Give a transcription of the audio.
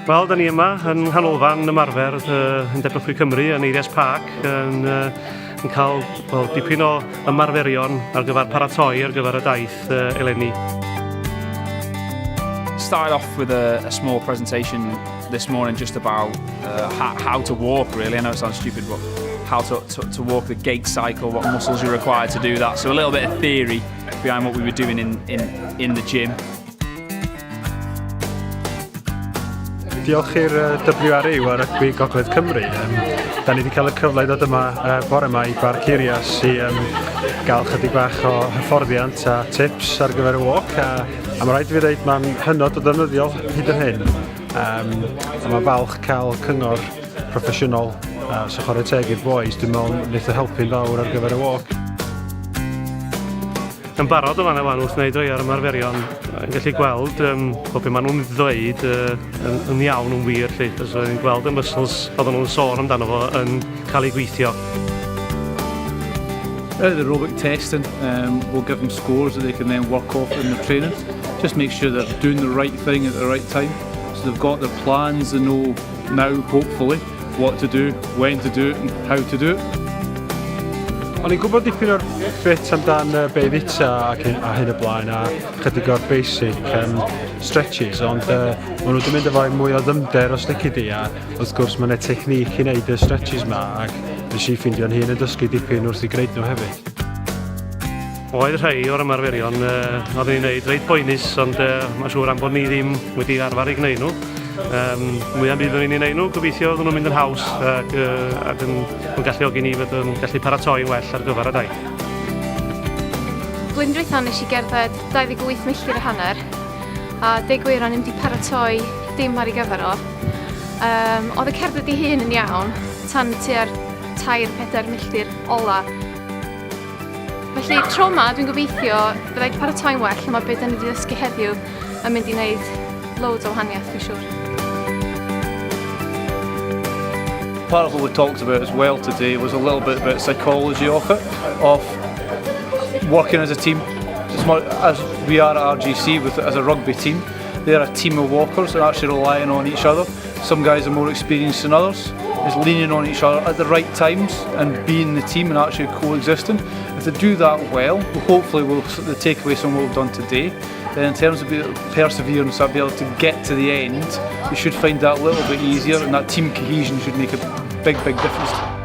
Wel, da ni yma yn nghanolfan ymarfer uh, Undeb Rygbi Cymru yn Eirias Park yn, uh, yn cael well, dipyn o ymarferion ar gyfer paratoi ar gyfer y daith uh, eleni. Started off with a small presentation this morning just about how to walk, really. I know it sounds stupid, but how to walk the gait cycle, what muscles you're required to do that. So a little bit of theory behind what we were doing in the gym. Diolch i'r WRU a Rygbi Gogledd Cymru. Da ni wedi cael y cyfle i ddod yma bore yma i Barc Eirias i gael chydig bach o hyfforddiant a tips ar gyfer y walk a mae rhaid i fi ddeud mae'n hynod o ddefnyddiol hyd yn hyn. A mae'n falch cael cyngor proffesiynol so chwarae teg i'r boys, dwi'n meddwl wneith o helpu'n fawr ar gyfer y walk. Yn barod o fanna wan wrth wneud rhai o'r ymarferion yn gallu gweld bod be maen nhw'n ddweud yn iawn yn wir 'lly. Os o'n i'n gweld y muscles oedden nhw'n sôn amdano fo yn cael ei gweithio. The aerobic testing will give them scores that they can then work off in their training. Just make sure they're doing the right thing at the right time. So they've got their plans, they know now, hopefully, what to do, when to do it and how to do it. O'n i'n gwybod dipyn o'r bit amdan be fita ac a hyn y blaen a chydig o'r basic stretches, ond maen nhw wedi mynd efo mwy o ddyfnder os lici di, a wrth gwrs mae yna technique i wneud y stretches ma ac nes i ffeindio'n hun yn dysgu dipyn wrth i gwneud nhw hefyd. Oedd rhai o'r ymarferion oedden ni'n neud reit boenus, ond mae'n siŵr am bod ni ddim wedi arfer i gwneud nhw. Mwyaf byd ni'n ei wneud nhw, gobeithio oedden nhw'n mynd yn haws ac yn galluogi ni fod yn gallu paratoi yn well ar gyfer y daith. Blwyddyn diwethaf nes i gerdded 28 milltir a hanner a deud gwir o'n i'm wedi paratoi dim ar ei gyfer o. Oedd y cerdded ei hun yn iawn tan tua'r 3-4 milltir ola. Felly tro yma dwi'n gobeithio byddai wedi paratoi'n well a mae beth da ni wedi ddysgu heddiw yn mynd i wneud loads o wahaniaeth, dwi'n siŵr. Part of what we talked about as well today was a little bit about psychology of it, of working as a team. As much as we are at RGC as a rugby team, they're a team of walkers and actually relying on each other. Some guys are more experienced than others. It's leaning on each other at the right times and being the team and actually coexisting. If they do that well, hopefully we'll take away some of what we've done today. Then in terms of perseverance and be able to get to the end, you should find that a little bit easier, and that team cohesion should make a big, big difference.